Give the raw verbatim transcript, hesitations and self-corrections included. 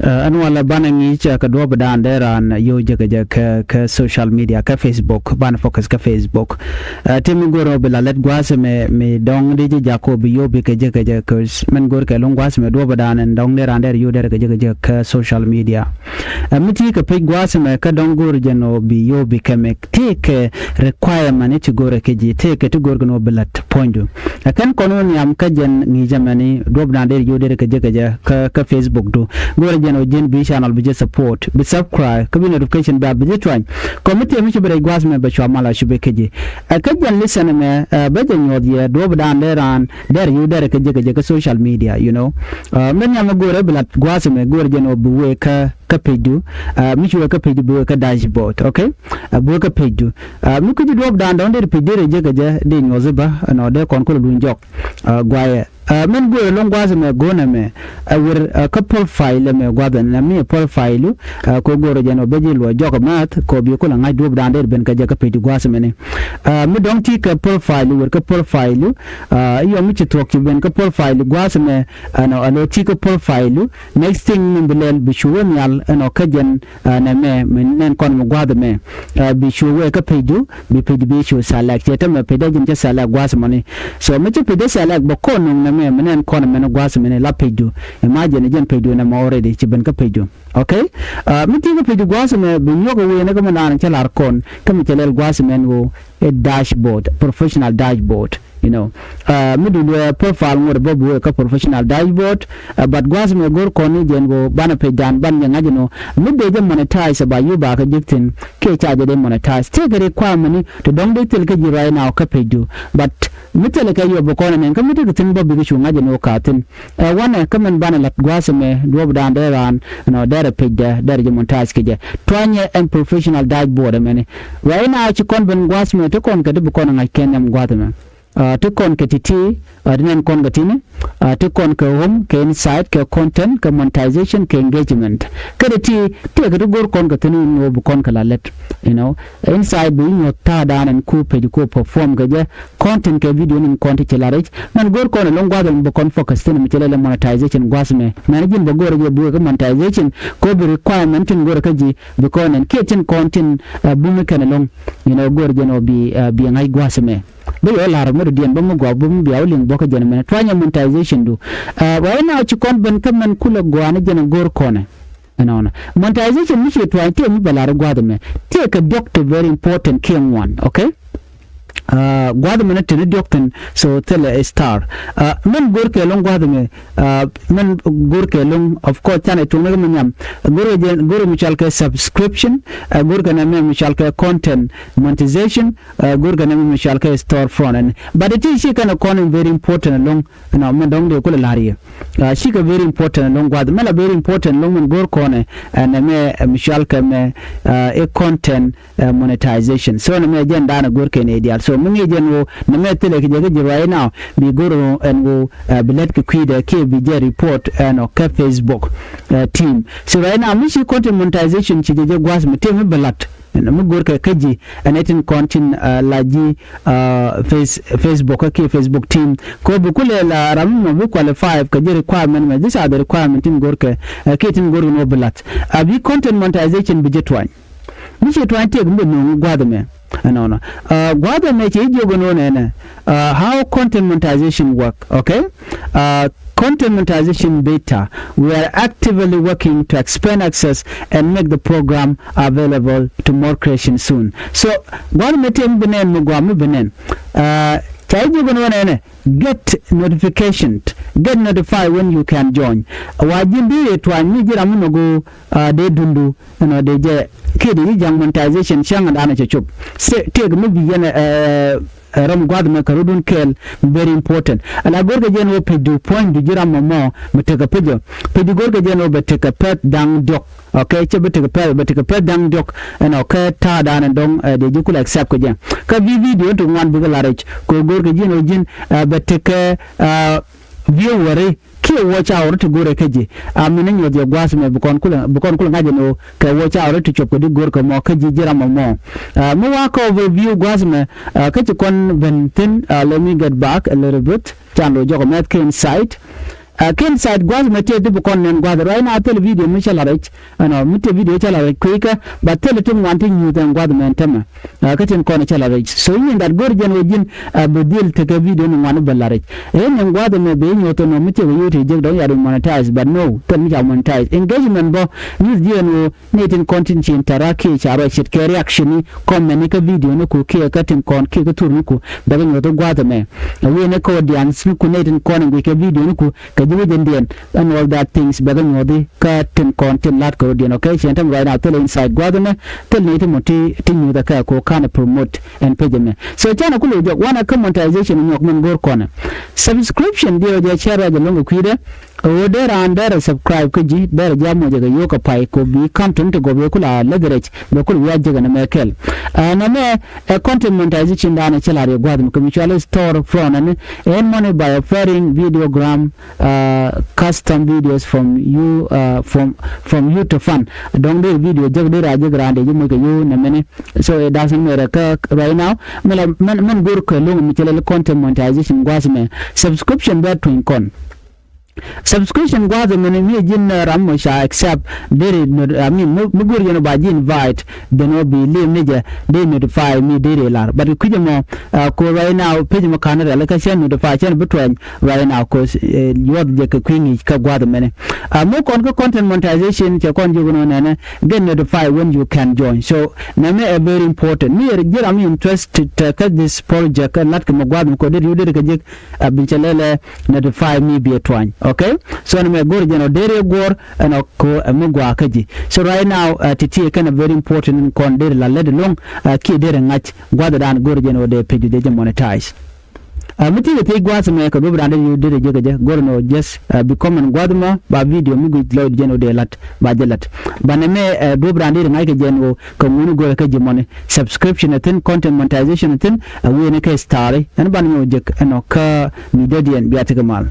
Ɛn walɛ banɛ ŋi̱i̱c kɛ duɔ̱ɔ̱pdan dee raan yio̱w jekä jɛ kɛ kɛ social media kɛ Facebook, banɛ focus kɛ Facebook. Ti mi go̱r ɔ bi la lät gua̱a̱th ɛmɛ mi dɔ̱ŋ di ji̱ jak kɔ bi yio̱w bi kɛ jekä jɛ kɛ mɛn go̱r kɛ luŋ gua̱a̱th ɛmɛ duɔ̱ɔ̱pdan ɛn dɔ̱ŋ dee raan dee yio̱w dee rɛ kɛ jekä jɛ kɛ social media. Ɛ mi ti kɛ pec gua̱a̱th ɛmɛ kä dɔ̱ŋ go̱r jɛ nɔ bi yio̱w bi kɛmɛ tëëkɛ requirement ti go̱rɛ kɛ ji̱ tëëkɛ ti go̱r kɛ nɔ bi lät puɔ̱nydu. Ɛ kɛn kɔn wä nhiam kä jɛn ŋi̱i̱cä mɛni duɔ̱pdan dee yio̱w dee rɛ kɛ jekä jɛ kä kä Facebook du. Go̱rɛ jɛn ɔ ji̱n bi channel bi jɛ support bi subscribe kä bi notification bell bi jɛ tuany. Kɔm mi tiɛm mi ci bi rɛc gua̱a̱th mɛ bɛ cua mal a ci bi kä ji̱. Ɛ kä jɛn listen mɛ bɛ jɛ nyuɔth yɛ duɔ̱pdan dee raan dee rɛ yio̱w dee rɛ kɛ jekä jɛ kä social media, you know. Mɛ nhiam mi go̱rɛ bi lat gua̱a̱th mɛ go̱rɛ jɛn ɔ bi wee kä kä pecdu. Mi ci wee kä pecdu bi wee kä dashboard, okay. Bi wee kä pecdu. Mi kui̱ci duɔ̱ɔ̱pdan dɔ̱ŋ dee pec dee rɛ jekä jɛ dee nyuɔth i̱ bä ɛnɔ dee kɔn kulɛ luny jɔk. Guayɛ mɛn go̱o̱rɛ lo̱ŋ gua̱a̱th ɛmɛ go̱o̱n ɛmɛ ɛ wer kä profile ɛmɛ gua̱a̱th ɛn ɛmɛ profile. Kɛ go̱o̱rɛ jɛn ɔ ben ji̱ luɔc jɔk ɛmɛth kɛ ɔ bi kulɛ ŋa̱c duɔ̱ɔ̱pdan dee ben kä jɛ kä pecdu gua̱a̱th ɛmɛni. Mi dɔ̱ŋ ti kɛ profile wer kä profile. Yɔ mi ci thuɔ̱k ci ben kä profile gua̱a̱th ɛmɛ ɛnɔ ɛ lo̱ ti kä profile. Next thing mi bi lɛl bi cu wä nhial ɛnɔ kä jɛn nɛmɛ mi nɛn kɔn mi gua̱a̱th ɛmɛ. Bi cu wee kä pecdu bi pecdu bi cu select cɛ tämɛ pecdä jɛn cä select gua̱a̱th ɛmɔni. So mi ci pecdä select bɛ kɔn nuŋ nɛmɛ mi nɛn kɔn ɛmɛn gua̱a̱th ɛmɛni la pecdu. Imagine jɛn pecdu nɛmɛ already ci ben kä pecdu. Okay. Mi ti kä pecdu gua̱a̱th ɛmɛ bi nyuɔk ɛ wee ni kä mi naan cä lar kɔn kä mi cɛ lɛl gua̱a̱th ɛmɛn ɣöö ɛ dashboard, professional dashboard. You know, mi dul wee profile ŋot bä bi wee kä professional dashboard. But gua̱a̱th mi go̱r kɔn ni jɛn go̱ banɛ pecdan ban jɛ ŋa̱c inɔ mi dee jɛ monetize ba yu ba kä ji̱k thi̱n kiɛ ca jɛ dee monetize tëëkɛ requirement ni ti dɔ̱ŋ dee thil kä ji̱ right now kä pecdu. But mi thilɛ kɛ yop bi kɔn ɛnɛn kä mi tekɛ thi̱n bä bikɛ cu ŋa̱c inɔ ka thi̱n. Ɛ wanɛ kä min banɛ la̱t gua̱a̱th ɛmɛ duɔ̱ɔ̱pdan dee raan ɛnɔ dee rɛ pecdɛ dee rɛ jɛ monetize kɛ jɛ. Tuanyɛ ɛn professional dashboard ɛmɛni. Right now ci kɔn ben gua̱a̱th ɛmɛ ti kɔn kɛ ti bi kɔn ɛ ŋa̱c kɛn nhiam gua̱a̱th ɛmɛ. Ti kɔn kɛ ti̱ti̱, ti nɛn kɔn kɛ ti̱ni. Ti kɔn kɛ home, kɛ insight, kɛ content, kɛ monetization, kɛ engagement. Kä ti ti tëëkɛ ti go̱r kɔn kɛ thi̱n in ɣöö bi kɔn kɛ la lät. You know, insight bi inyuɔ̱th ta̱a̱dan ɛn ku page ku perform kɛ jɛ. Content kɛ video ni kɔn ti ci la rɛc mɛn go̱r kɔn ɛlɔ̱ŋ gua̱a̱th ɛn bi kɔn focus thi̱n mi ci lɛl ɛ monetization gua̱a̱th ɛmɛ. Mɛn ji̱n bɛ go̱r ɛ jɛ bi wee kä monetization kɛ ɣöö bi requirement tin go̱r ɛ kä ji̱ bi kɔn ɛn kiɛ tin kɔn tin bumi kɛn ɛlɔ̱ŋ. You know, go̱r jɛn ɣöö bi bi ɛ ŋa̱c gua̱a̱th ɛmɛ. Bä yɔ la̱r mi dɔ̱diɛn bä mi gɔaa bä mi bia wä liŋ bä kä jɛn mɛn tuanyɛ monetization du. Right now ci kɔn ben kä mɛn kulɛ gɔaa ni jɛn go̱r kɔnɛ. Ɛnɔnɔ monetization mi ci tuany tiɛ mi bɛ la̱r gua̱a̱th ɛmɛ. Tiɛ kɛ diɔk ti very important kiɛ ŋuan, okay. Gua̱a̱th ɛmɛ ni teni diɔk thin so thilɛ star. Mɛn go̱r kɛ lo̱ŋ gua̱a̱th ɛmɛ. Mɛn go̱r kɛ lo̱ŋ of course canɛ tuŋ ni kɛ mi nhiam. Go̱r kɛ jɛ go̱r mi cal kɛ subscription. Go̱r kɛ nɛ mɛ mi cal kɛ content monetization. Go̱r kɛ nɛ mɛ mi cal kɛ store front ɛn but ti ci kɛn kɔn in very important lo̱ŋ. Ɛnɔ mɛn dɔ̱ŋ dee kulɛ la̱r yɛ. Cikɛ very important lo̱ŋ gua̱th mɛ la very important lo̱ŋ mɛn go̱r kɔnɛ ɛn ɛmɛ mi cal kɛ mɛ ɛ content monetization. So nɛ mɛ jɛn da̱a̱n ɛ go̱r kɛn ɛ diaal so mi ŋi̱i̱c ɛn ɣöö nɛ mɛ thilɛ kɛ jɛ kä ji̱ ruac now bi go̱r ɛn ɣöö bi lät kɛ kui̱dɛ kiɛ bi jɛ report ɛn ɔ kɛ Facebook team. So right now mi ci content monetization ci jɛ jɛ gua̱th mi tëë mi bɛ la̱t. Mi go̱rkɛ kä ji̱ ɛn ɛ tin kɔn tin la ji̱ Facebook kä kiɛ Facebook team kɛ ɣöö bi kulɛ la ram mi mɔ bi qualify kɛ ji̱ requirement mɛ, these are the requirement tin go̱rkɛ kiɛ tin go̱rkɛ ni wä bi la̱t. A bi content monetization bi ji̱ tuany. Mi ci tuany tiɛk mi bɛ no̱o̱ŋ gua̱a̱th ɛmɛ. Ɛnɔnɔ gua̱a̱th ɛmɛ ci jiök ɛn ɣöö nɛnɛ how content monetization work, okay. Content monetization beta, we are actively working to expand access and make the program available to more creation soon. So gua̱n mi tim bi nɛn mi gua̱n mi bi nɛn. Ca i̱ ji̱ bi nɛn ɛnɛ get notification, get notified when you can join. Wa ji̱n di yɛ tuany mi ji̱ ram mi nɔk ɣöö dee dundu ɛnɔ dee jɛ kiɛ dee ji̱ ja̱ŋ monetization cäŋ ɛn da̱a̱n cɛ cop. Tiɛk mi bi yɛn ɛ rɔm gua̱th mɛ kɛ rɔ̱dun kɛɛl. Very important. Ala go̱rkɛ jɛn wä pecdu puɔ̱nydu ji̱ ram mɔmɔ mi tekɛ pecä. Pecdu go̱rkɛ jɛn wä bɛ tekɛ pɛth da̱ŋ diɔ̱k. Okay, cɛ bɛ tekɛ pɛth, bɛ tekɛ pɛth da̱ŋ diɔ̱k. Ɛnɔ kɛ ta̱a̱ da̱a̱n ɛn dɔ̱ŋ dee ji̱ kulɛ accept kɛ jɛ. Kä bi video ti ŋuan bikɛ la rɛc kɛ go̱rkɛ ji̱n wä ji̱n bɛ tekɛ view wäri. Kiɛ watch hour ti go̱rɛ kä ji̱ a min ni nyuɔth yɛ gua̱a̱th mɛ bi kɔn kulɛ bi kɔn kulɛ ŋa̱c ɛn ɣöö kɛ watch hour ti cuɔp kɛ di go̱rkɛ mɔ kä ji̱ ji̱ ram mɔ mɔ. Mi wa kɛ overview gua̱a̱th mɛ kä ci kɔn ben thi̱n. Let me get back a little bit. Can lo jɔk mɛth kɛ insight. Ɛ kɛn side gua̱th mɛ tëë ti bi kɔn nɛn gua̱th right now thil video mi cä la rɛc. Ɛnɔ mi tëë video cä la rɛc kui̱ kä ba thil ti ŋuan ti nyuuth ɛn gua̱th mɛ ɛn tämɛ. Ɛ kä tin kɔn cä la rɛc. So in that go̱r jɛn wä ji̱n ɛ bi dhil tekɛ video ni ŋuan bä la rɛc. Ɛ nɛn gua̱th mɛ bi nyuuth ɛnɔ mi tëë wä yo̱o̱ ti jek dɔ̱ŋ yat monetize, but no, thil mi ca monetize. Engagement bä nyuuth ji̱ ɛn wä nɛy tin kɔn tin ci interact kiɛ ca ruac ce̱tkɛ reaction ni, comment ni kä video ni ku kiɛ kä tin kɔn kiɛ kä thur ni ku bɛ kɛ nyuɔth gua̱a̱th ɛmɛ. Ɛ wi̱i̱ ni kä audience ni ku nɛy tin kɔn in guic kɛ video ni ku kɛ ji̱ wi̱c in diɛn, and all that things bɛ kɛ nyuɔthi kä tin kɔn tin la̱t kɛ rɔ diɛn. Okay, cɛn täm right now thil inside gua̱a̱th ɛmɛ, thil nɛy ti mɔ ti ti nyuɔth ɛ kɛ ku ka̱n ɛ promote ɛn page ɛmɛ. So canɛ ku lo̱c jɔk wanɛ kä monetization nyuɔk min go̱o̱r kɔnɛ. Subscription diɛ wä jɛ cɛ ruac ɛlɔ̱ŋ kɛ kui̱dɛ. Ɣöö dee raan derɛ subscribe kä ji̱, derɛ ji̱ a mocɛ kɛ yio̱o̱k kɛ pay kɛ bi ka̱m tɔ̱ni ti gɔp yɛ kula läth rɛc bɛ kul wi̱i̱ a jek ɛn ɛmɛ kɛl. Ɛ nɛmɛ ɛ content monetization daanɛ cä la̱r yɛ gua̱th mi kɛ mi cuali store front ɛn earn money by offering videogram, uh, custom videos from you, uh, from from you to fun. Dɔ̱ŋ dee video jek dee ra jek raan dee ji̱ moc kɛ yio̱o̱k nɛmɛni. So it doesn't matter kä right now. Mɛ la mɛn mɛn go̱r kɛ lo̱ŋ mi cɛ lɛ content monetization gua̱th mɛ. Subscription bɛ tuny kɔn. Subscription gua̱a̱th ɛmɛni mi ji̱n ram mɔ ca accept deri not, I mean, mi mi go̱r yɛn ba ji̱ invite ben wä bi lim ni jɛ dee notify mi deri lar. But kui̱c ɛmɔ, uh, ko right now page mɔ ka̱n rɛl kä cɛ notify cɛn bi tuɛny right now, cause yuɔth jɛ kɛ kui̱ ŋi̱i̱c kä gua̱a̱th ɛmɛni. Uh, mi kɔn kä content monetization cɛ kɔn ji̱ wun wun nɛnɛ get notify when you can join. So nɛmɛ ɛ very important. Mi yɛ ji̱ ram mi interested, uh, kä this project kä lat kɛ mɔ gua̱a̱th mɔ ko deri yu deri kɛ ji̱ a bi cɛ lɛlɛ notify mi bi ɛ tuany. Okay, so ɛn mɛ go̱r jɛn ɔ deri ɛ guɔ̱r ɛn ɔ ko ɛ mi gua̱a̱ kä ji̱. So right now, uh, ti ti kɛn a very important in kɔn deri la lɛt ɛlɔ̱ŋ, uh, kiɛ deri ŋa̱c gua̱a̱th dan go̱r jɛn ɔ dee page dee jɛ monetize. Uh, mi ti kɛ thiec gua̱a̱th mɛ kɛ duɔ̱p dan deri yu deri jɛ kɛ jɛ go̱r ɛn ɔ just, uh, bi comment gua̱a̱th mɛ ba video mi guic lɔc jɛn ɔ dee lat ba jɛ lat. Banɛ mɛ, uh, duɔ̱p dan deri ŋa̱c kɛ jɛn ɔ kɛ ŋuni go̱o̱rɛ kä ji̱ mɔni. Subscription ɛ thi̱n, content monetization ɛ thi̱n, ɛ wi̱i̱ni kɛ stari ɛn banɛ nyɔk jek ɛnɔ kä mi dee diɛn bia tekɛ mal.